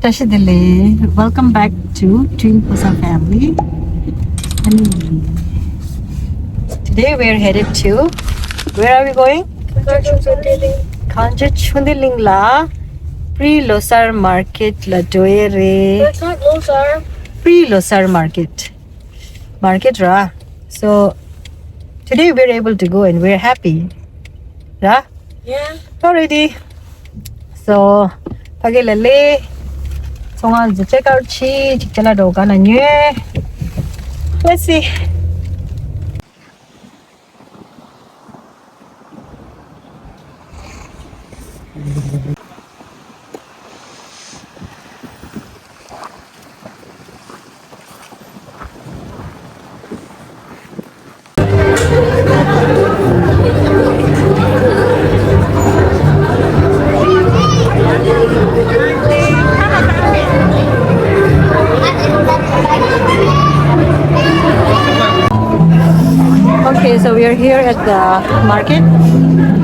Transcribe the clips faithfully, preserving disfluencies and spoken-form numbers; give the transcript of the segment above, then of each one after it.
བཀྲ་ཤིས་བདེ་ལེགས། Welcome back to Twin Phosa family. And today we're headed to, where are we going? Kangche Chunde Ling. Kangche Chunde Ling la pre Losar market la འགྲོ་ཡས་རེད། That's not Losar. Pre Losar market. Market ར། So today we're able to go and we're happy ར། Yeah. Already. So ཕ་གི་ལ་ལེ། ཚོང་ཁང་ཟུ་check out བྱེད། ཅིག་ཅ་ལག་འགྲོ་ག་ན་ཉོས། Let's see. Okay, so we are here at the market.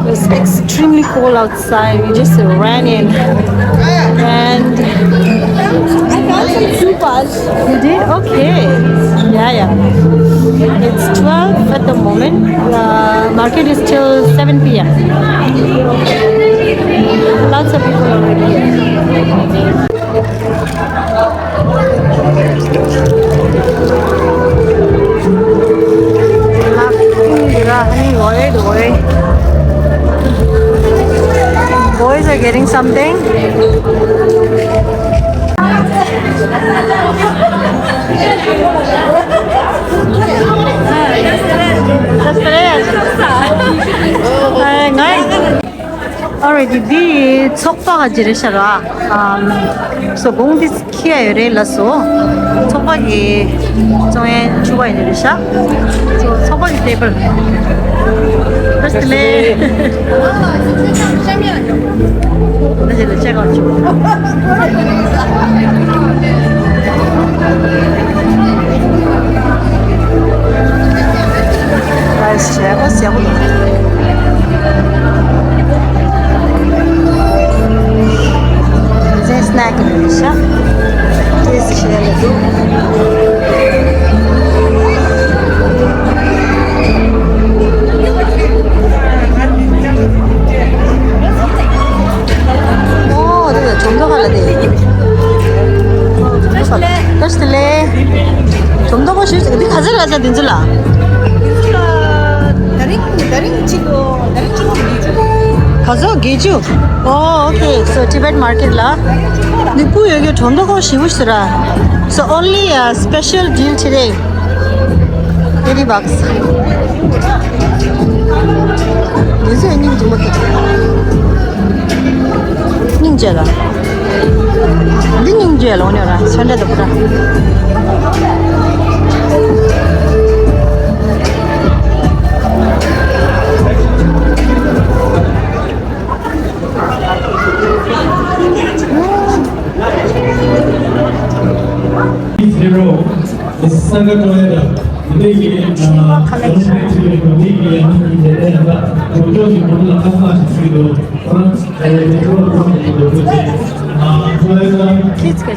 It's extremely cold outside. We just ran in. And I found some Koopas. You did? Okay. Yeah, yeah. It's twelve at the moment. Uh, market is till seven p m. Lots of people already here. Boys are getting something. Already འདི་ཚོགས་པ་ག་ཅི་རེད་ཤག་ར། ཨམ། སོ་དགོང་འདི་ཁྱི་ཡ་ཡོད་རེད་ལ་སོ། ཚོགས་པ་གི་བཙོང་ཡས་ཕྱུ་པ་ཡིན་རེད་ཤག་སོ་ཚོགས་པ་གི་ཊེ་བལ། བཀྲ་ཤིས་བདེ་ལེགས། ད་ཅི་ལ་ཅེག་ཨའུཊ་བྱེད། རའི་སི་བྱས་པ་ཟེར་བ། འཛིན་སྣ་གི་མི་ཤ། ཏེས་བྱས་ལ་འདུག་ཨོ་དེ་ལ་གྲོང་ཚོ་ཁ་ལ་དེ། བཀྲ་ཤིས་བདེ་ལེགས། གྲོང་ཚོ་ཁ་ཞུས་ཟིན་འདི་ག་ཚོད་ར་ཚ་འདི་ཚོ་ལ། ད་རིང་ད་རིང་གཅིག་གོ་ད་རིང་གཅིག་གོ་བརྒྱད་ཅུ། ག་ཚོད་བརྒྱད་ཅུ། Oh, okay. So Tibet market ལ། འདི་སྤུ་ཡོད་རྒྱུ་གྲོང་ཚོ་ཁ་ཞེ་པོ་ཞིག་ར། So only a special deal today. Eighty bucks. འདི་ཚོ་སྙིང་རྗེ་མོ་ཐུག་སྙིང་རྗེ་ལ། འདི་སྙིང་རྗེ་ལ་འོ་ནི་ར་ཆ་འདྲ་འདུག་ར། Zero. Sanga Toyota. Niki, ah, Collection. Niki, ah, Toyota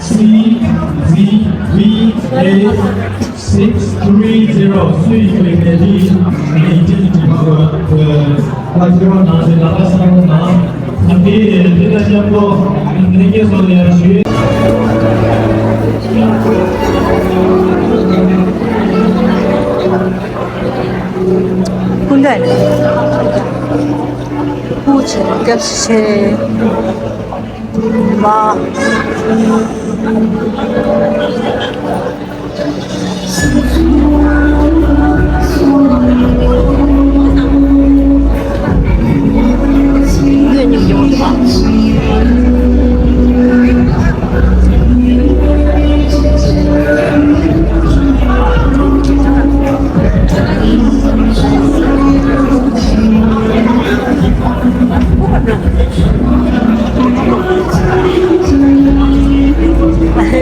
C V V A six three zero. སྐུ་ཟླ། སྐུ་ཆེ་སྐྱབས་ཆེ། མ།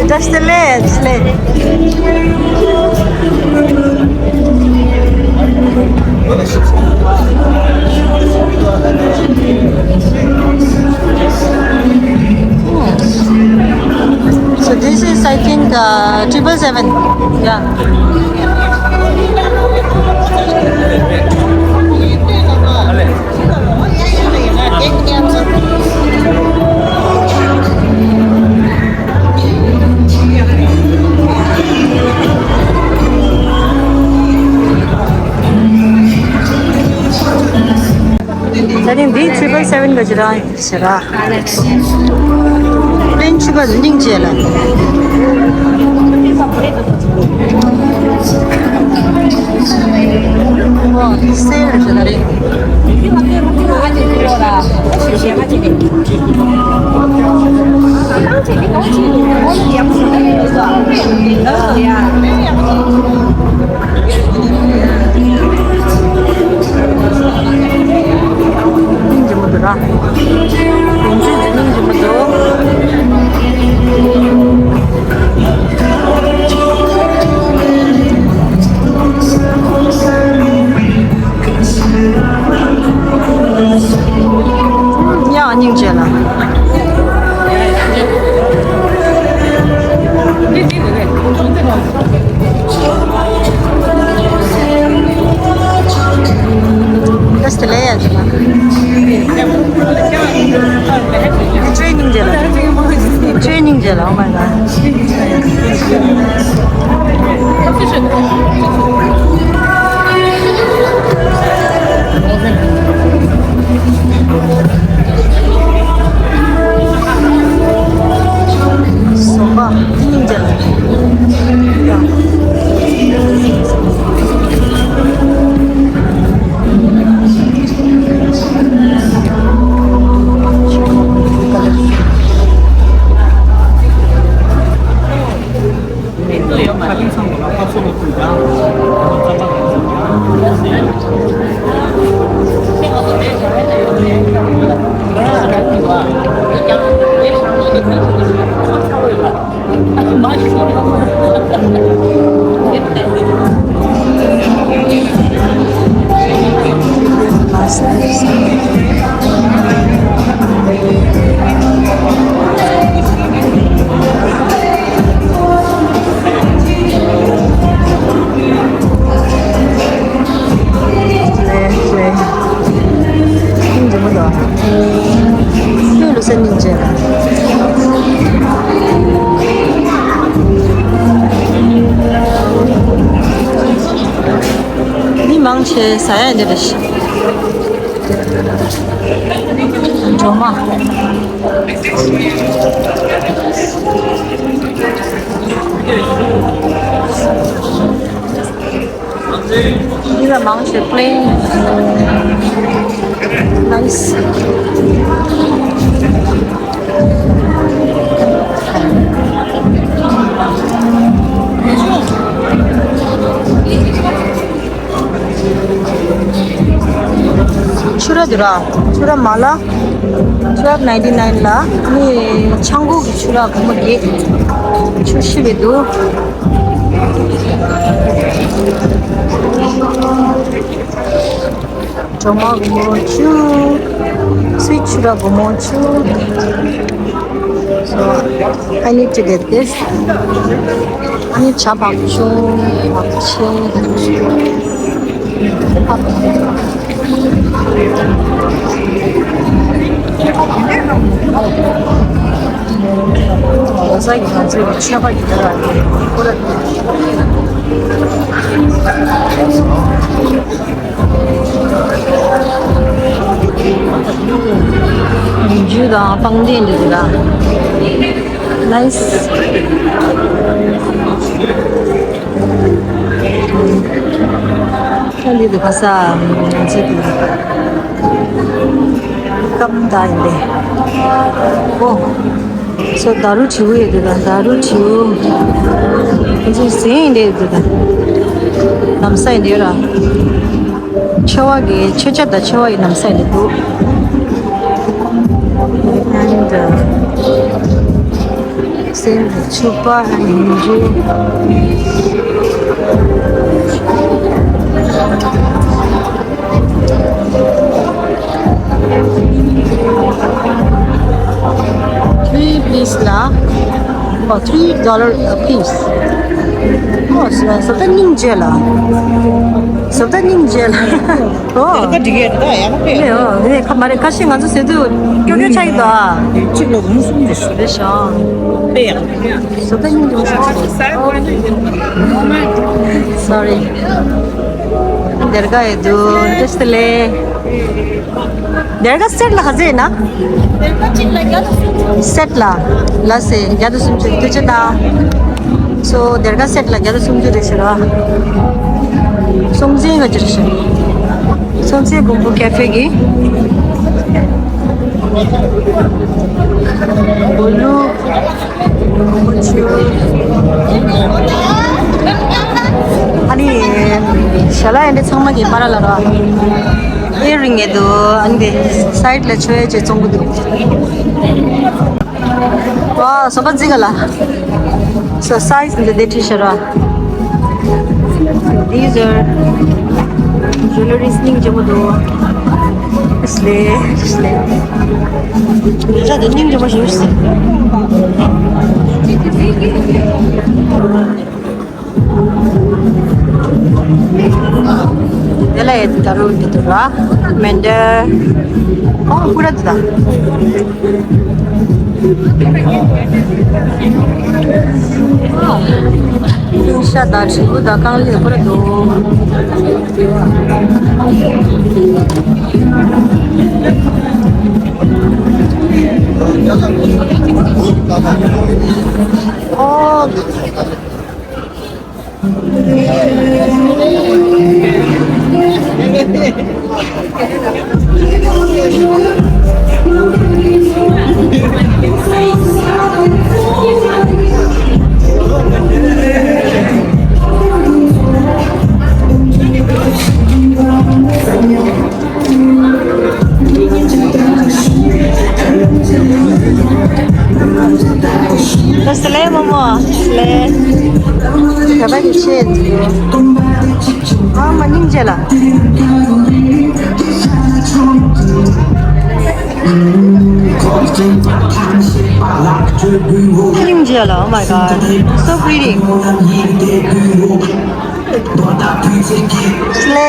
བཀྲ་ཤིས་བདེ་ལེགས། བཀྲ་ཤིས་བདེ་ལེགས། This is, I think, uh, triple seven. Yeah. I think འདི triple seven ག་ཅི་ར་ཟེར་ར། པན་ཆུ་བ་སྙིང་རྗེ་ལ། ཨོ་སེལ་ཟེར་ར་རེད། སྙིང་རྗེ་མོ་འདུག་ར། དེ་ཚོའི་སྙིང་རྗེ་མོ་འདུག་ཡ། སྙིང་རྗེ་ལ། Just layer. Training jail. Training jail. Oh my God. མི་མང་ཆེ་ཟ་ཡ་འདི་རེད། སྒྲོལ་མ། འདི་ལ་མང་ཆེ་plain. Nice. ཆུ་ར་འདི་ར། ཆུ་ར་མ་ལ། Twelve ninety nine ལ། ནི་ཆང་ཁུག་གི་ཆུ་ར་སྒོར་མོ་བརྒྱད། ཆུ་ཤི་བའི་འདུག་སྒྲོལ་མ་སྒོར་མོ་བཅུ། སི་ཆུ་ར་སྒོར་མོ་བཅུ། So, I need to get this. ཨ་ནི་ཇ་བག་ཆུ། བག་ཕྱེ། ལོ་གསར་གྱི་ང་ཚོའི་མཆོད་པ་ཡིན་ན་ར་ཁོ་ར། ཡིན་རྒྱུ་དང་པང་གདན་འདི་འདུག་ལ། Nice. ཁ་ལི་འདུག་ག་ས་ང་ཚོ་གི་སྐམ་ད་ཡིན་པས། ཨོ། སོ་ད་རུ་བྱིའུ་ཡོད་འདུག་ད། ད་རུ་བྱིའུ། ཁོ་ཚོ་ཟན་ཡིན་འདྲ་འདུག་ད། ལམ་ས་ཡིན་འདྲ་ར། མཆེ་བ་གི་མཆེ་ཆ་དང་མཆེ་བ་ཡི་ལམ་ས་ཡིན་འདྲ་འདུག And, uh, ཟན་གྱི་ཕྱུ་པ་ཡིན་རྒྱུ། Three piece ལ། Oh, three dollar a piece. Oh, བཟོ་ལྟ་སྙིང་རྗེ་ལ། བཟོ་ལྟ་སྙིང་རྗེ་ལ། ཨོ། ཁ་འགྲིག་ཡ་རེད་ད་ཡང་ན་པས། ནས་ཨོ་ནས་ཁ་མ་རེད། ཁ་ཤས་ང་ཚོ་ཟེར་དུས་སྐྱོ་སྐྱོ་ཆགས་ཡིན་ད། གཅིག་ལ་འབུམ་གསུམ་རེད་ཤག་རེད་ཤག་པས་ཡང་། བཟོ་ལྟ་སྙིང་རྗེ་མོ་ཞིག་ཆགས། Sorry. འདིར་ག་ཡོད་དུ་འདྲེས་ཏེ་ལེ། འདིར་ག་སེཊ་ལ་ག་ཚོད་ཡིན་ན། སེཊ་ལ་ལ་སེ་བརྒྱ་དང་སུམ་ཅུ་དུ་ཅི་ད། སོ་འདིར་ག་སེཊ་ལ་བརྒྱ་དང་སུམ་ཅུ་རེད་ཟེར་བ། སྲོང་བཙན་ག་ཅི་རེད་ཟེར། སྲོང་བཙན་སྒོམ་པོ་ཀེ་ཧྥེ་གི། ཨ་ནི། ཞལ་ལག་ཡང་འདི་ཚང་མ་གི་པར་ལ་ར། ཨེ་རིང་ངེ་འདུག་ཨ་ནི་འདི་སའིཌ་ལ་ཆོས་ཅེས་བཙོང་གི་འདུག་ཝ། བཟོ་པ་འཛིག་ག་ལ། So size འདི་འདི་ཁྲིད་ཤེས་ར། These are jewelries སྙིང་རྗེ་མོ་འདུག་སླེ། སླེ། རེ་ཞག་དེ་སྙིང་རྗེ་མོ་ཞིག་སྲིད། དེ་ལ་ཡ་ད་རུང་འདི་འདུག་ར། མེན་དར། ཨོ་ཀུ་ར་འདི་ད། ཤ་དང་དྲིལ་བུ་དང་རྐང་ལག་ཁོ་ར་འདུག་ཨོ། ད་སླེ་མོ་མོ་སླེ། ག་པ་ཡི་ཤེས། ཨ་མ་སྙིང་རྗེ་ལ། སྙིང་རྗེ་ལ། Oh my God, so pretty. སླེ།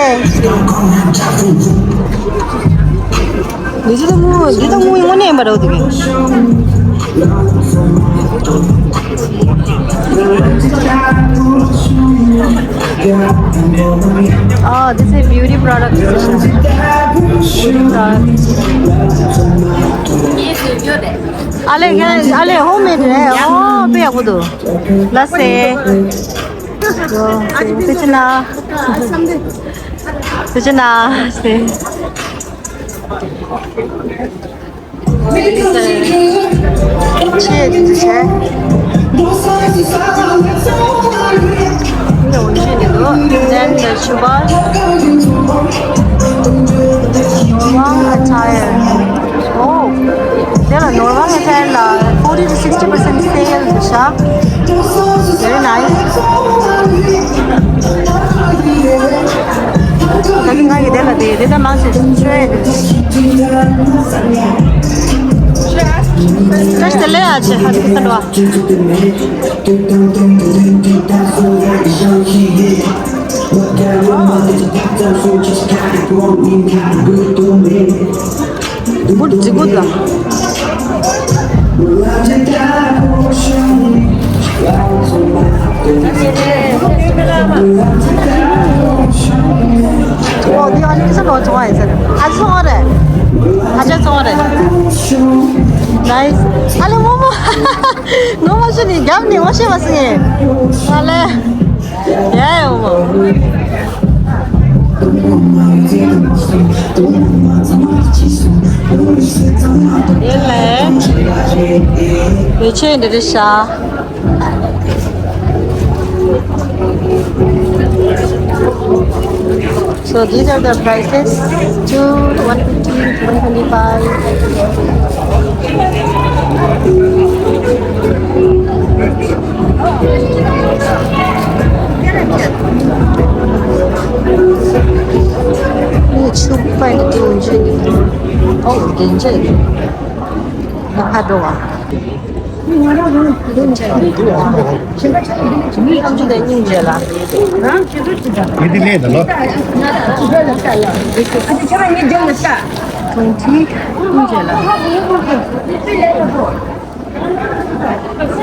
འདི་ཚོ་དངུལ། འདི་ཚོ་དངུལ་དངོས་གནས་ཡིན་པ་རེད་འདུག་གས། Oh, this is beauty products. Beauty products. ཨ་ལེ། ཨ་ལེ། ཧོམ་མེད་རེད། ཨོ་དཔེ་ཡག་པོ་འདུག་ལ་སེ། དཔེ་ཆ་ན། དཔེ་ཆ་ན་སེ། ཆེ་དེ་ཆེ། Then the Chubas. Normal attire. Oh, there are normal attire la forty to sixty percent sale, Disha. Very nice. ད་གིན་ང་གི་དེ་ལ་དེ་དེ་ད་མང་ཆེ་ཆོས་ཡ་དེ་ལས་ཨ་ཆེ་ཧ་ཏི་སན་བ། འབུར་རྫི་གུ་ལ། ཨོ་འདི་ཨ་ནི་ས་ལོ་ཚོང་ཨེ་ཟེར། ཨ་ཚོང་རེད། ཨ་ཅག་ཚོང་རེད། Nice. ཨ་ལེ་མོ་མོ། ངོ་མ་ཤི་ནི་རྒྱབ་ནི་ངོ་ཤེས་མ་སྲིད་ངས། ཨ་ལེ། ཡ་ཡ་འོ། དེ་ལས་ལས་ཆེན་འདི་རེད་ཤག So these are the prices. Two, one fifty, one twenty-five. ནི་ཆུ་པ་ནི་ཏུ་འཇུ་ནི། ཨོ་རྒན་ཇེ། ང་ཧ་འགྲོ་བ། མི་དེ་ལས་ད་ལོ།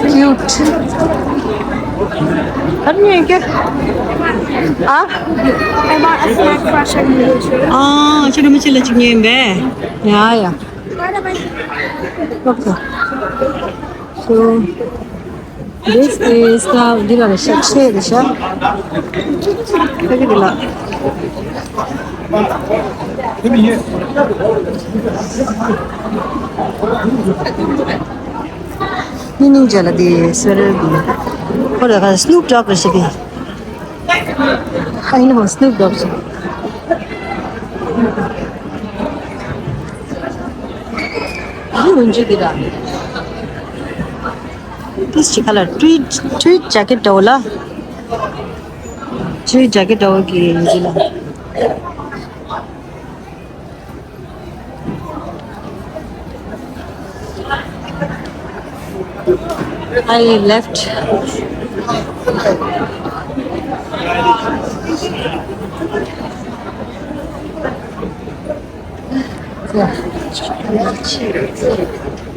Cute. ཨ་ནི་ཀྱེ། ཨ། ཨ། ཁྱེད་རང་མི་ཆེ་ལ་གཅིག་ཉོས་ཡིན་པས། ཡ་ཡ། Okay. So, this is the འདི་ལ་རེད་ཤག་ཆེ་རེད་ཤག་ཕ་གི་འདི་ལ། ནི་སྙིང་རྗེ་ལ་དེ་སི་ཝེ་ཊར་འདི། ཁོ་ལ་ཁ་Snoop Dogg རེད་ཤག་དེ། I know, Snoop Dogg རེད་ཤག་འདི་འོན་ཅི་འདི་ལ། This ཅི་ཁ་ལ་tweed, tweed jacket འདྲ་བོ་ལ། Tweed jacket འདྲ་བོ་གི་འདི་ལ། I left.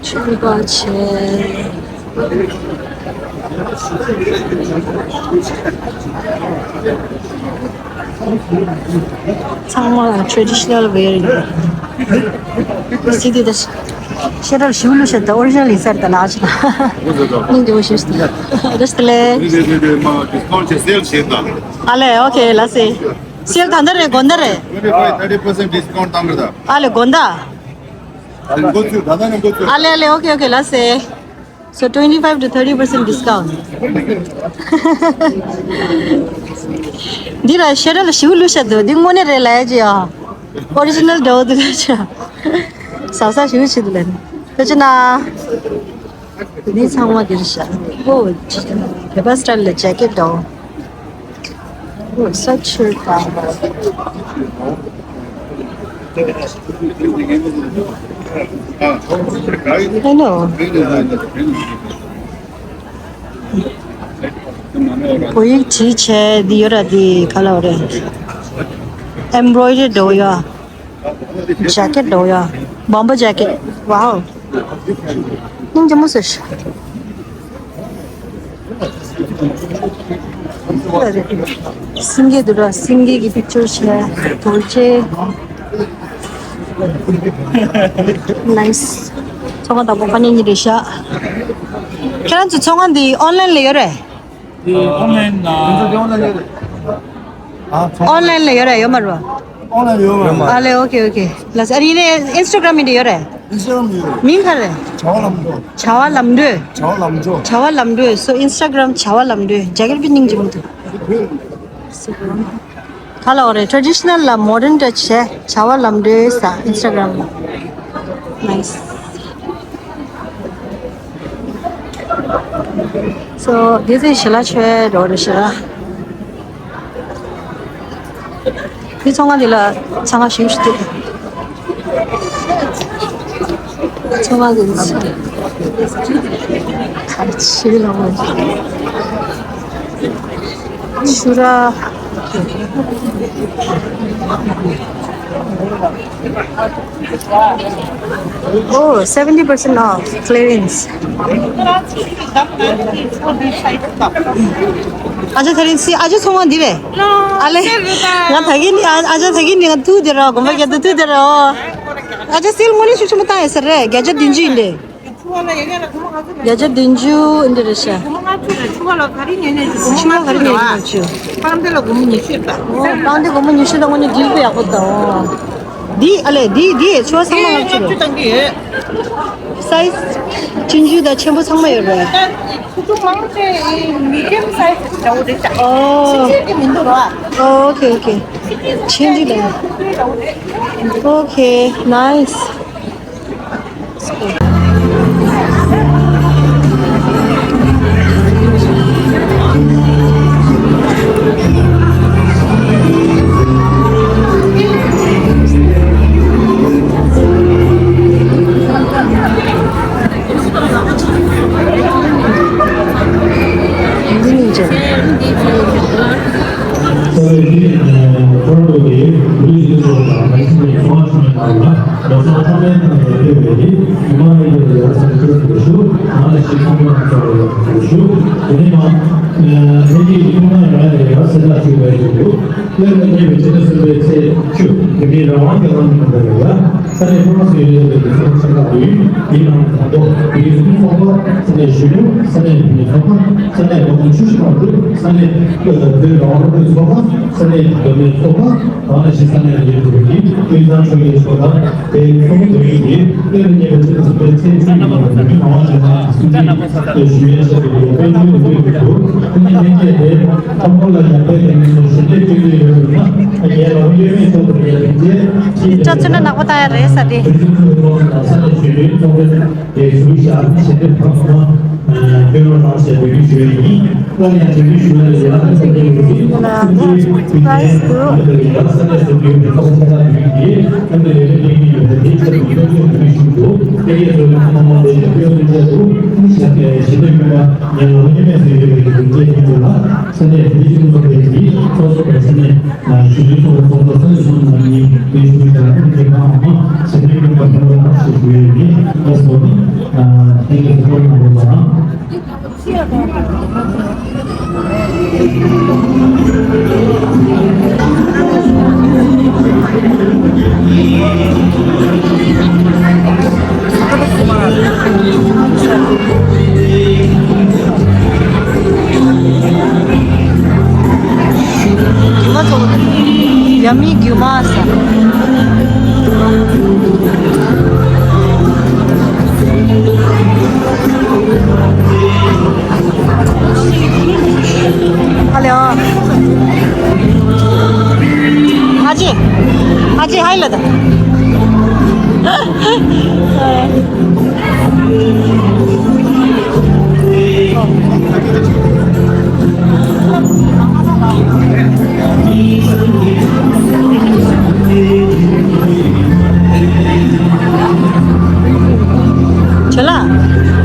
ཆུ་པ་ཆེ། ཚང་མ་ལ་traditional wear ཡིན། སི་ཏི་ད་ཤེ་ར་ཞིབ་ལུ་ཤེ་ད་ཨོ་རི་ཇི་ནལ་ཡིན་ས་རེད་ད་ལགས་ཆེ་ན། སྙིང་རྗེ་པོ་ཞིག་སྟེ། རེ་སྟེ་ལེ། རེ་རེ་རེ་རེ་མ་discount བྱས་sale བྱས་ད། ཨ་ལེ། Okay. ལགས་སེ། སེལ་ད་ལྟ་རེད། དགོང་དག་རེད། Twenty five, thirty percent discount བཏང་གི་ད། ཨ་ལེ། དགོང་དག་ཨ་ལེ། འགོ་ཚུགས། ད་ལྟ་ནས་འགོ་ཚུགས། ཨ་ལེ་ཨ་ལེ། Okay, okay. ལགས་སེ། So twenty five to thirty percent discount. འདི་ར་ཤེ་ར་ལ་ཞིབ་ལུ་ཤ་དུ་འདི་དངོས་གནས་རེད་ལ་ཡ་ཅི་ཡ། Original འདྲ་བོ་དུ་ལ་ཆ། ཟ་ས་ཞིབ་ཆེ་དུ་ལ་ནི། ཁྱོད་ཅི་ན། འདི་ཚང་མ་འདིར་བཞག་ཨོ། བོད་པ་སི་ཊལ་ལ་ཇེ་ཀེ་ཊི་འདྲ་བོ། ཨོ། སུའེ་ཊི་ཤར་ཊི་དང་། ཧེ་ལོ། བོད་ཡིག་བྲིས་བྱས་འདི་ཡོད་ར། འདི་ག་ལ་བ་རེད། ཨེམ་བྷོ་རོ་ཌི་རི་འདྲ་བོ་ཡོད། ཇེ་ཀེ་ཊི་འདྲ་བོ་ཡོད། བོམ་བར་ཇེ་ཀེ་ཊི། Wow. སྙིང་རྗེ་མོ་ཟེར། སེང་གེ་འདུག་ར། སེང་གེ་གི་པིག་ཅར་བྱས། རྡོ་རྗེ། Nice. ཚོང་ཁང་དང་པོ་ཁ་ཉིན་གཉིས་རེད་ཤག་ཁྱེད་རང་ཚོ་ཚོང་ཁང་འདི་ཨོན་ལན་ལ་ཡོད་རེད། ཨོན་ལན་ཨ། ཨོན་ལན་ལ་ཡོད་རེད། ཡོད་མ་རེད། ཨོན་ལན་ཡོད་མ། ཨ་ལེ། Okay, okay. ལགས་སེ། ཨ་ནི་ཨིན་སི་ཊ་གྷ་རམ་མི་འདི་ཡོད་རེད། ཨིན་སི་ཊ་གྷ་རམ་ཡོད་རེད། མིང་ག་རེད། བྱ་བ་ལམ་འགྲོ། བྱ་བ་ལམ་འགྲོ། བྱ་བ་ལམ་འགྲོ། བྱ་བ་ལམ་འགྲོ། So Instagram བྱ་བ་ལམ་འགྲོ། ཇེ་ཀེ་ཊི་པི་སྙིང་རྗེ་མོ་འདུག་ག་ལ་བ་རེད། ཊེ་རེ་ཌི་ཤི་ནལ་ལ་མོ་ཌན་འདྲ་བྱས། བྱ་བ་ལམ་འགྲོ་ཟེར་ཨིན་སི་ཊ་གྷ་རམ་ལ། Nice. So this is ཞལ་ལག་མཆོད་རོ་རེད་ཤག་འདི་ཚོང་ཁང་འདི་ལ་ཚང་མ་ཞིབ་ཞིབ་འདུག་ཚོང་ཁང་འདི་ཚོ་ཁ་ཆེ་ལ་འོ། ཆུ་ར། Oh, seventy percent off clearance. ཨ་ཅག་དེ་རིང་སི་ཨ་ཅག་ཚོང་བ་འདི་རེད། ཨ་ལེ། ང་ད་གིན་ནི་ཨ་ཨ་ཅག་ད་གིན་ནི་ང་ཐུག་དེ་ར། དགོན་པ་རྒྱ་ཐུག་ཐུག་དེ་ར། ཨ་ཅག་སིལ་མོ་ནི་ཤུགས་ཆེན་པོ་བཏང་ཡོད་ས་རེད། བརྒྱ་ཆ་བདུན་ཅུ་ཡིན་ཏེ། བརྒྱ་ཆ་བདུན་ཅུ་འདི་རེད་ཤག་ཆུ་བ་ལ་ག་རེ་ཉོས་ནས་ཆུ་བ་ལ་ག་རེ་ཉོས་ནས་ཆུ། པང་གདན་ལ་སྒོར་མོ་ཉི་ཤུ་རེད་པ། ཨོ། པང་གདན་སྒོར་མོ་ཉི་ཤུ་དང་དངོས་གནས་འགྲིག་པོ་ཡག་པོ་འདུག་འདི་ཨ་ལེ། འདི་འདི་ཆུ་བ་ཚང་མ་ལྔ་བཅུ་རེད། ལྔ་བཅུ་དང་གི་ཡོད། སའི་ཛི་ཆུང་ཆུང་དང་ཆེན་པོ་ཚང་མ་ཡོད་རེད། ཆུ་ཆུང་མང་ཆེ་མི་ཌི་ཡམ་སའི་ཛི་འདྲ་བོ་རེད་ཤག་ཨོ། ཆེ་ཆེ་གི་མི་འདུག་ར། ཨོ། ཨོ་ཁེ་ཨོ་ཁེ། ཆེན་ཆེ་ཆུང་ཆུང་འདྲ་བོ་རེད། ཨོ་ཁེ། ནའིས། ནང་ལ་ཡོད་པའི་མི་མང་ཡོངས་ལ་ཡང་སེ་ཁྱོད་ཚོ་ཞུ། ང་ལ་ཞིག་ཁོང་ཁྲོ་ཚོར་བ་ཡོད་ཞུ། དེ་ནས་མ་ལྷན་རྒྱས་ཀྱི་ཁོང་ལ་ཡང་སེ་ལ་ཞུ་བའི་ཞུ། སླེབས་ནས་ཉེ་བའི་ཕྱི་ཟླ་གསུམ་པའི་ཚེས་བཅུ་བོད་མིའི་རང་དབང་གི་ལམ་ལུགས་ལ་ཡོད་ལ། ས་གནས་ཁོ་ན་སུ་ཡོད་པའི་ཚོགས་ཆེན་ཁག་ཡིན། དེའི་ནང་དང་ཐོག་བོད་ཀྱི་སྲིད་ཚོགས་པ། ས་གནས་གཞོན་ནུ། ས་གནས་བུད་མེད་ཚོགས་པ། ས་གནས་མདོ་ཁམས་ཆུ་བཞི་སྒང་དྲུག་ས་གནས་བོད་རང་དབང་རླུང་འཕྲིན་ཚོགས་པ། ས་གནས་བུད་མེད་ཚོགས་པ། ད་ནང་བཞིན་ས་གནས་ལ་ཡོད་པའི་དེ་ཀུན་བཟང་ཆོས་རྒྱལ་མཆོག་དང་དེའི་ཚོགས་མི་དེ་རིགས་ཀྱིས་སླེབས་པའི་ཉེ་བའི་ཕྱི་ཟླ་གསུམ་པའི་ཚེས་བཅུ་ཉིན་ལ་བོད་མིའི་རང་དབང་ལྗོན་ཤིང་གི་གསུང་ཆོས་ཞུ་ཡས་ཆེད་དུ་ཡོད་པའི་ཆོས་ཀྱི་འདུས་འདུག་དེ་ནི་ལྷན་རྒྱས་དེ་ཁྲོམ་སྐོར་ལ་ཡར་འཕེལ་གྱི་མི་ཚོ་ཞི་བདེ་བསྐྲུན་གྱི་ཡོད་པ་ན་ངའི་ལོ་ཡོད་མེད་ཚོགས་པ་རེད། དེ་རྗེས་ཀྱི་སྤྲོ་ཚོད་ནི་ནག་པོ་བཏང་ཡ་རེད་ས་དེ། བོད་ཀྱི་ཚོགས་པའི་ཚོགས་ས་ནས་ཞི་བདེའི་ཚོགས་པའི་དེ་ཞུ་བཞག་ཞི་བདེ་བག་མ་སྐྱོན་རོགས་གནང་ཞེས་འབོད་སྐུལ་ཞུ་ཡས་ཡིན། སླར་ཡང་འབྲེལ་མཐུད་ཞུ་བ་ལ་ཡང་ན་ཚོགས་པའི་ལས་འཛིན་ལ་ཡང་ན་ཚོགས་པའི་ལས་འཛིན་ལ་ཡང་ན་ས་གནས་སུ་ཡོད་པའི་ཚོགས་པ་ཆ་ཚང་བརྒྱུད་དེ་ཁྱོན་དུ་ལས་རིམ་སྤེལ་གྱི་ཡོད་པ་དེའི་ཆེད་དུ་འབོད་སྐུལ་ཞུ་རྒྱུ། དེ་ཡས་ཚོགས་པའི་ཁོང་མང་མང་ལས་བྱེད་སྤེལ་གསུམ་ཆེད་དུ་ཞབས་ཞི་བདེ་སྐྱོན་པ་ངའི་ལོ་ཉི་མས་ཟིན་ཡོད་པའི་གི་དུས་ཚོད་ཀྱི་ནང་ལ་ས་གནས་བོད་ཀྱི་སྤྱི་ཚོགས་པའི་གི་ཚོགས་གཙོ་དང་ས་གནས་ཞི་བདེའི་ཚོགས་པའི་ཚོགས་གཙོ་ས་གནས་གཞོན་ནུ་རྣམ་གཉིས་ཀྱིས་ཞུ་བའི་དྲ་ཐོག་གི་ཁང་འོག་མ་ཞི་བདེའི་སྐྱོན་པ་ཕེབས་རོགས་གནང་ཞེས་ཞུ་ཡས་ཡིན། ལགས་སོ། ཨ་ཐེངས་ཀྱི་ཚོགས་གཙོ་རྣམ་པ་ལགས། རྒྱུ་མ་ཚོ་ཡ་མི་རྒྱུ་མ་ས། Hello. Aji, aji, hi, lada. ཆོ་ལ།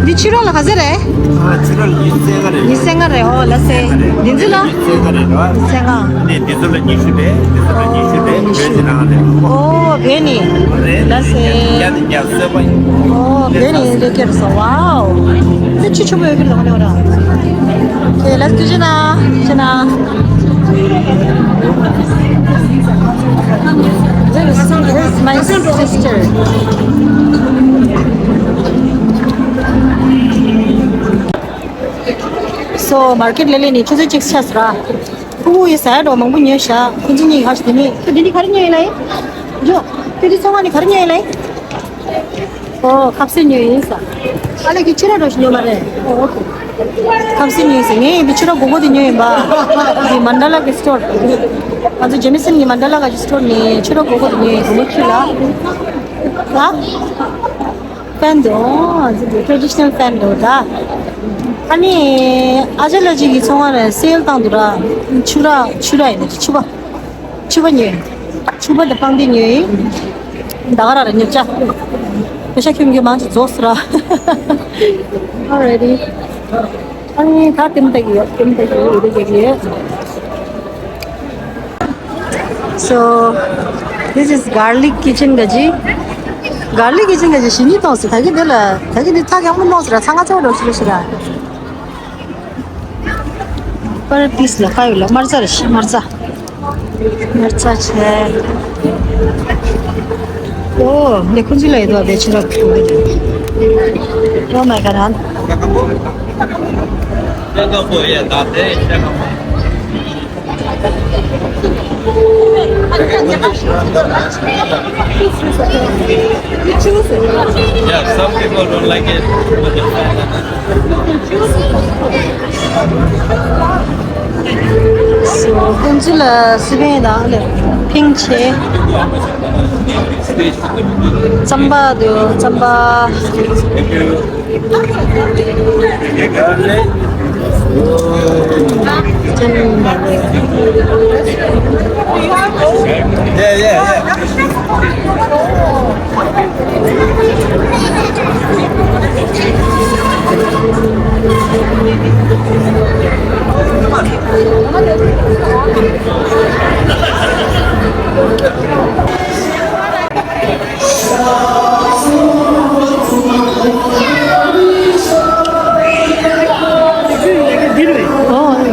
འདི་ཕྱི་རོལ་ལ་ག་ཚད་རེད། ཨ་ཕྱི་རོལ་ཉི་ཤུ་རྩ་ལྔ་རེད། ཉི་ཤུ་རྩ་ལྔ་རེད། ཨོ་ལ་སེ། འདི་ཚོ་ལ། ཉི་ཤུ་རྩ་ལྔ་རེད་བ། རྩ་ལྔ། ནས་འདི་ཚོ་ལ་ཉི་ཤུ་རེད། འདི་ཚོ་ལ་ཉི་ཤུ་རེད། ཉི་ཤུ། བོད་ནི་རང་རེད། བོད་ནི། རེད། ལ་སེ། ཡ་ནི་ཡ་སོས་པ་ཡིན། ཨོ་བོད་ནི་ལས་ཀྱར་སོ་ཝའོ། དེ་ཆུ་ཆུ་བོད་ཀྱི་ལོག་ནས་འོ་ར། ཨེ་ལ་སེ་ཇི་ན་ཇི་ན། This is my sister. So market ལ་ལས་ནི་ཆུ་ཚོད་གཅིག་ཆགས་སོང་ར། ཕྲུ་གུ་ཡི་ཟ་ཡ་འགྲོ་མང་པོ་ཉོས་ཤག་ཁོ་ཚོ་གཉིས་ཧ་ཤི་དེ་ནི་ཁྱོད་འདི་འདི་ག་རེ་ཉོས་ཡིན་ལ་ཡིན། ཇོ། ཁྱོད་འདི་ཚོང་ཁང་ནས་ག་རེ་ཉོས་ཡིན་ལ་ཡིན། ཨོ་ཁ་ཟས་ཉོས་ཡིན་ས། ཨ་ལེ་གི་ཕྱུར་ར་འགྲོ་ཞིག་ཉོས་མ་རེད། ཨོ་ཨོ་ཁེ། ཁ་ཟས་ཉོས་ཡིན་ས། ངས་འདི་ཕྱུར་ར་གོ་གོ་དེ་ཉོས་ཡིན་པ། འདི་མན་ཌ་ལ་གི་སི་ཊོར། ང་ཚོ་ཇེ་མི་སན་གི་མན་ཌ་ལ་གི་སི་ཊོར་ནས་ཕྱུར་ར་གོ་གོ་དེ་ཉོས་ཡིན། གོ་མོ་ཁྱུ་ལ། ཧ། ཕན་འདུག་ཨོ་ཊེ་ཌི་ཤི་ནལ་ཕན་འདུག་ད། ཨ་ནི་ཨ་ཅག་ལགས་ཅིག་གི་ཚོང་ཁང་ནས་སེལ་བཏང་འདུག་ར། ཕྱུར་ར་ཕྱུར་ར་ཡིན་ན་ཕྱུ་པ། ཕྱུ་པ་ཉོས། ཕྱུ་པ་དང་སྤང་ཐང་ཉོས། ད་ག་ར་ར་ཉོ་ཆ། པེ་ཤ་ཁྱོད་ཀྱི་མང་ཆེ་རྫོགས་སོང་ར། Alrighty. ཨ་ནི་ད་ལྟེམ་ལྟ་གི་ཡོད། ལྟེམ་ལྟ་གི་ཡོད། འོ་དེ་གི་ཡོད། So, this is garlic kitchen ག་ཅི། Garlic kitchen ག་ཅི་ཞི་ནི་གཏོང་སི། ད་གི་འདི་ལ་ད་གི་འདི་ཐག་ཡག་མོ་གནོང་སི་ར། ཚང་ང་ཚོ་འགྲོ་ཤི་ར་ཤི་ར། པར་པིས་ལ་ཁ་ཡོད་ལ། དམར་རྩ་རེ་ཤི། དམར་རྩ། དམར་རྩ་ཆེ། ཨོ་འདི་ཁོང་ཚོ་ལ་ཡོད་དོ་བེ་ཆི་ར། Oh my god. You choose it. Yeah, some people don't like it. So, ཁོང་ཚོ་ལ་སི་པན་དང་ལ་ཕིང་ཆེ། རྩམ་པ་འདུག་རྩམ་པ། Yeah, yeah, yeah.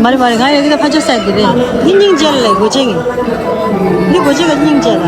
མ་རེད་མ་རེད། ང་ཡོད་ཀྱི་ད་ཕ་ཆོས་ས་དེ་རེད། འདི་སྙིང་རྗེ་ལ་ལས་སྒོ་ཆེན་གྱི། འདི་སྒོ་ཆེན་གྱི་སྙིང་རྗེ་ལ།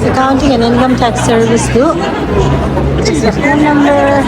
Accounting and Income Tax Service tu. This is the phone number.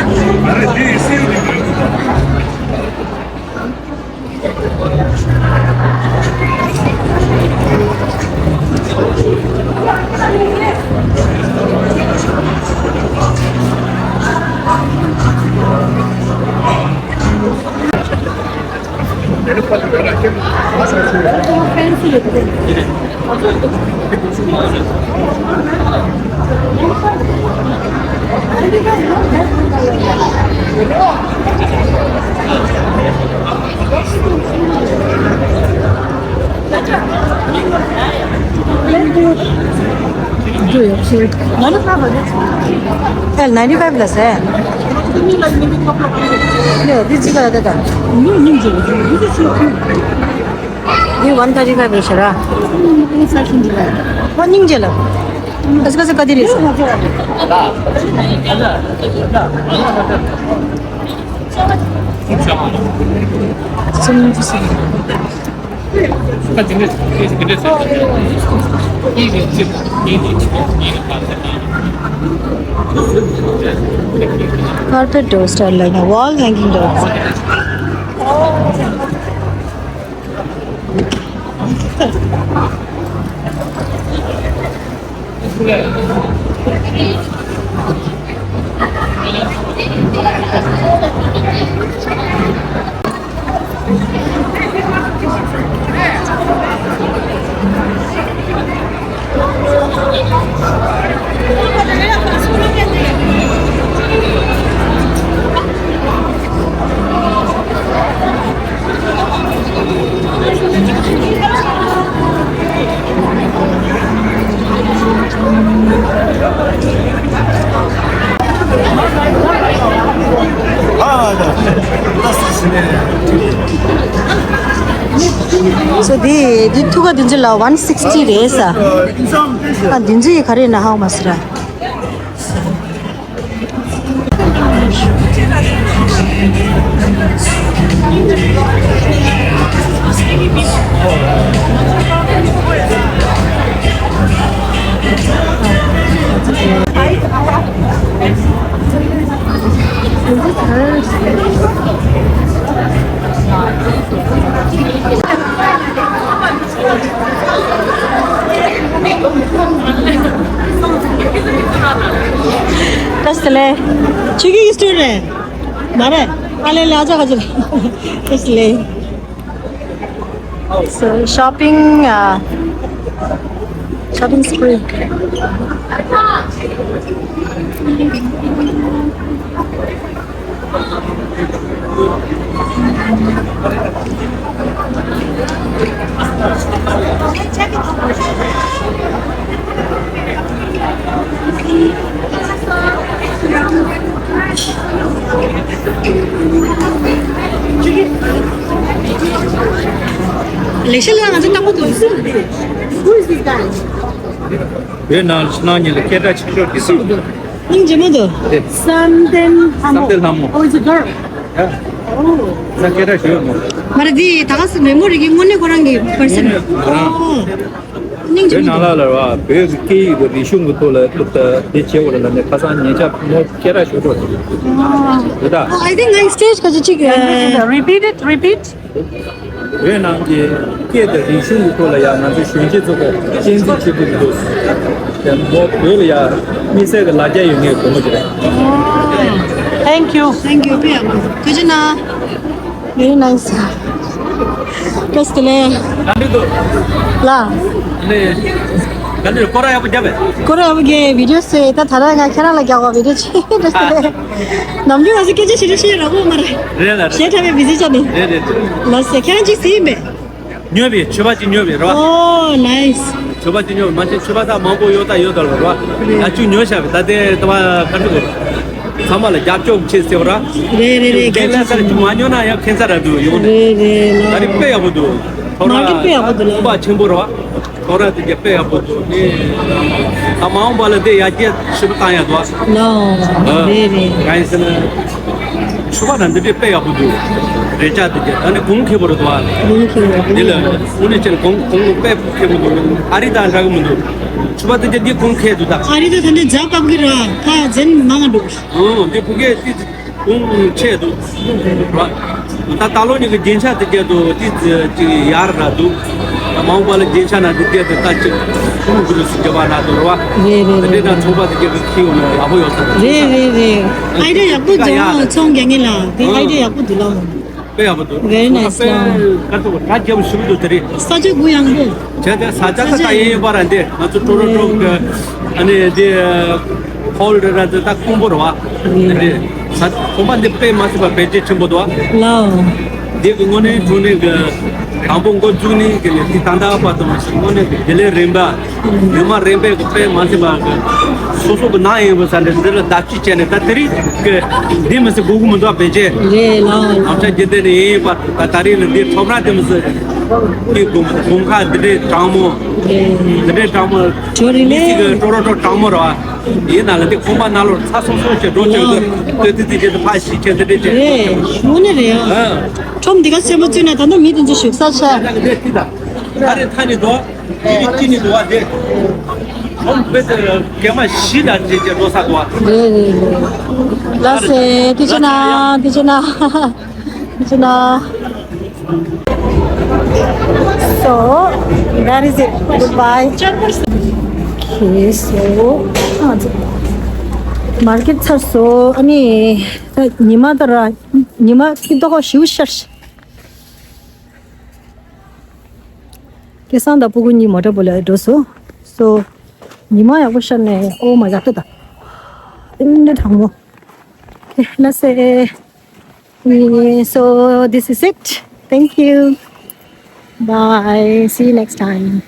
L ninety five ལ་ཟེར། ཡོད་འདི་ཅི་ག་ད་ད། འདི་one thirty five རེད་ཤག་ར། ཨོ་སྙིང་རྗེ་ལ། ཨ་ཙི་ཀ་ཙི་ཀ་དེ་རེད་ཟེར། སུམ་ཅུ་སུམ་ཅུ། Carpet door style ལ་ཡིན་ན་wall hanging door. So འདི་འདི་ཐུག་ག་འདི་ཚོ་ལ་one sixty རེད་ས། ཨ་འདི་ཚོ་ཡི་ག་རེ་ན་how much ར། བཀྲ་ཤིས་བདེ་ལེགས། ཆོས་སྐྱིད་ཀྱི་སི་ཊོར་རེད། མ་རེད། ཨ་ལེ་ལེ་ཨ་ཅག་ག་ཅིག་བཀྲ་ཤིས་བདེ་ལེགས། So shopping, uh, shopping spree. ལེགས་བཤད་ལ་ང་ཚོ་ལྟ་བུ་འདུག Who is this guy? བོད་ནང་ནང་ཉིད་ལ་སྐད་གྲགས་ཆེ་ཤོས་ཀྱི་སམ། སྙིང་རྗེ་མོ་འདུག་བསམ་གཏན་ལྷ་མོ། བསམ་གཏན་ལྷ་མོ། Oh, it's a girl. Yeah. Oh. ས་སྐད་གྲགས་ཞུ་ཡོད་མོ། མ་རེད་འདི་ད་ག་སེ་མེ་མོ་རི་གི་དངོས་གནས་ཁོ་རང་གི་པར་སན། ཁོ་རང་། Oh. སྙིང་རྗེ་བོད་མོ་ནང་འདུག་ལ་ལ་བ་བོད་ཀྱི་སྐད་ཡིག་གི་རིག་གཞུང་གི་ཐོག་ལ་སློབ་གྲྭ་འདི་བྱེད་དགོས་ལ་ནས་ཁ་སང་ཉེ་ཆར་མོ་སྐད་གྲགས་ཞུ་འགྲོ་འདུག་ད། Oh, I think I stage ག་ཚོད་ཅིག Repeat it, repeat. བོད་ནང་གི་སྐད་དང་རིག་གཞུང་གི་ཐོག་ལ་ཡང་ང་ཚོའི་གཞོན་སྐྱེས་ཚོ་གི་གཅེས་འཛིན་བྱེད་དགོས་ཀྱི་འདུག་དེ་མོ་བོད་ལ་ཡང་དམིགས་བསལ་གྱི་ལ་རྒྱ་ཡོད་མཁན་སྒོར་མོ་ཅིག་རེད། Thank you. Thank you. Very nice. Best le. ལ། ནི། ག་ནི་སྐོར་ར་ཡག་པོ་བརྒྱབ་པས། སྐོར་ར་ཡག་པོ་རྒྱབ། བི་ཌི་ཡོ་བཟོས། ད་ད་ར་ང་ཁྱེད་རང་ལ་རྒྱག་པ་བི་ཌི་ཡོ་བྱེད། ནམ་རྒྱུན་ང་ཚོ་སྐད་ཆ་བྱེད་རེ་བྱེད་ར་གོ་མ་རེད། རེད་ལ་རེད། ཞེ་དྲག་པའི་བི་ཟི་བྱ་ནི། རེད་རེད་རེད། ལ་སེ་ཁྱེད་རང་ཅིག་ཟིན་པས། ཉོས་པའི་མཆོད་པ་ཅིག་ཉོས་པའི་རེད་བ། ཨོ་ནའི་སི། མཆོད་པ་ཅིག་ཉོས་པའི་མ་ཤེས་མཆོད་པ་ད་མང་པོ་ཡོད་ད་ཡོད་ད་ལ་རེད་བ། ཡ་ཅིག་ཉོས་བཞག་པའི་ད་དེ་ད་བ་ག་ཚོད་ཚང་མ་ལ་རྒྱབ་སྐྱོར་བྱེད་ཟེར་བ་ར། རེད་རེད་རེད། རྒན་ལ་སར་ཅིག་མ་ཉོ་ན་ཡང་ཁེན་ས་ར་འདུག་ཡོང་ནས། རེད་རེད་ལ། ད་རིག་དཔེ་ཡག་པོ་འདུག་ཐོག་མ་ར་གི་དཔེ་ཡག་པོ་འདུག་ལ། ཁོང་པ་ཆེན་པོ་རེད་བ། ཁོང་རང་དེ་ག་དཔེ་ཡག་པོ་འདུག་ནི། ད་མ་འོངས་པ་ལ་དེ་ཡར་རྒྱས་ཞེ་པོ་བཏང་ཡག་འདུག་ཨ། ལའོ། ཨ། རེད་རེད། གང་ཡིན་ཟེར་ན། ཕྱུ་པ་དང་འདི་འདྲའི་དཔེ་ཡག་པོ་འདུག་རས་ཆ་དེ་ག་ད་ནི་གོང་ཁེ་པོ་རེད་འདུག་ཨ། གོང་ཁེ་པོ་རེད། འདི་ལ་དངོས་གནས་བྱས་ན་གོང་གོང་དཔེ་ཁེ་པོ་འདུག་ཨ་རི་དང་འདྲ་གི་མི་འདུག་ཕྱུ་པ་དེ་ག་འདི་གོང་ཁེ་འདུག་ད། ཨ་རི་དང་ད་འདི་རྒྱ་བཀབ་གི་ར་ད་ཟན་མང་ང་འདུག་ཨོ་འདི་བུ་གས་དེ། ཀུང་ཆེ་འདུག་ད་ད་ལོ་ཉིད་ཀྱི་རྒྱན་ཆ་དེ་གས་འདུག་དེ་ཅིག་ཡར་ར་འདུག་མ་འོངས་པ་ལ་རྒྱན་ཆ་ན་དེ་གས་དེ་ད་ཅིག་ཀུང་གི་རུ་སུ་རྒྱབ་པ་ན་འདུག་ར་བ། རེད་རེད་དེ་རེད། ད་ཚོང་པ་དེ་གས་གི་ཁྱི་ཡོང་ན་ཡག་པོ་ཡོད་ས་རེད། རེད་རེད་རེད། ཨའི་ཌི་ཡ་ཡག་པོ་འདུག་ཡ་རེད། ཚོང་རྒྱག་ངེས་ལ་དེ་ཨའི་ཌི་ཡ་ཡག་པོ་འདུག་ལ། དཔེ་ཡག་པོ་འདུག Very nice དཔེ་ལ། ག་ཚོད་གྲ་རྒྱས་པོ་ཞིག་འདུག་དེ་རེད། ས་ཆ་གུ་ཡངས་པོ། བྱས་ཏེ་ས་ཆ་ས་ཆ་ཡིན་ཡིན་པ་ར་འདི་ང་ཚོ་ཀྲོ་རོ་ཀྲོ་གི་ཨ་ནི་འདི་ཧོལ་རེ་ར་འདི་ད་ཁུང་པོ་རེད་བ། འདི་ས་ཁོང་པ་འདི་དཔེ་མ་སྲིད་པ་བེད་སྤྱོད་ཆེན་པོ་འདུག་བ། ལའོ། འདི་གི་དངོས་གནས་དྲང་གནས་གི་དང་པོ་འགོ་བཙུགས་ནས་གི་ནི་འདི་ད་ལྟ་བར་དུ་མ་ཟིན་དངོས་གནས་གི་དགེ་ལས་རིམ་པ་ཉི་མ་རིམ་པས་གི་དཔེ་མ་སྲིད་པ་གི་སོ་སོ་གི་ནང་ཡིན་པ་ས་འདི་འདི་ལ་བརྡ་སྤྲོད་བྱས་ནས་ད་དེ་རིང་གི་འདི་མི་སྲིད་དགོས་གི་མི་འདུག་བ་བེད་སྤྱོད། རེད་ལའོ། ཨམ་ཆ་རྒྱུ་ལྡན་ནས་ཡིན་པ་ད་ད་རིང་ལ་འདི་ཁྲོམ་ར་འདི་མི་སྲིད། དེ་དགོང་དགོང་ཁ་འདི་འདྲའི་གྲང་མོ། འདི་འདྲའི་གྲང་མོ། ཇོ་རི་ལེ། མི་གཅིག་གི་ཀྲོ་རོ་ཀྲོ་གྲང་མོ་ར་བ། ཡིན་ན་ལ་འདི་ཁོང་པ་ནང་ལོགས་ཚ་སོང་སོང་བྱས་འགྲོ་བྱས་ཀྱི་ལྟོས་ཏི་ཏི་བྱས་ཏེ་ཕ་ཞིག་བྱས་འདི་འདྲའི་བྱས། རེད། དངོས་གནས་རེད་ཨ། ཨ། ཁྲོམ་འདི་ག་སེར་མོ་བཙུགས་ན་ད་ནི་མི་དེ་ཚོ་བཞུགས་ས་ཆ། ད་གི་འདི་ཏི་ད། ད་རེ་ཐ་ནི་འདུག་བ། ཅི་ནི་ཅི་ནི་འདུག་བ་འདི། ཁྲོམ་བེ་ཏི་གེ་མ་བཞི་ད་བྱས་བྱས་འགྲོ་ས་འདུག་བ། རེད་རེད་རེད། ལགས་སེ་དེ་ཅི་ན་དེ་ཅི་ན། དེ་ཅི་ན། So, that is it. Goodbye. Okay, so, མར་ཀེཊ་ཚར་སོང་། ཨ་ནི་ད་ཉི་མ་ད་ར་ཉི་མ་ཀི་ཏོག་ཞིའུ་ཤར་ཤི། སྐལ་བཟང་དང་སྤུ་གུ་གཉིས་མོ་ཊ་པོ་ལ་འགྲོ་སོང་། So, ཉི་མ་ཡག་པོ་ཤར་ནས། Oh my God, ད་ད་འདི་གྲང་མོ། Okay, let's say, so this is it. Thank you. Bye. See you next time.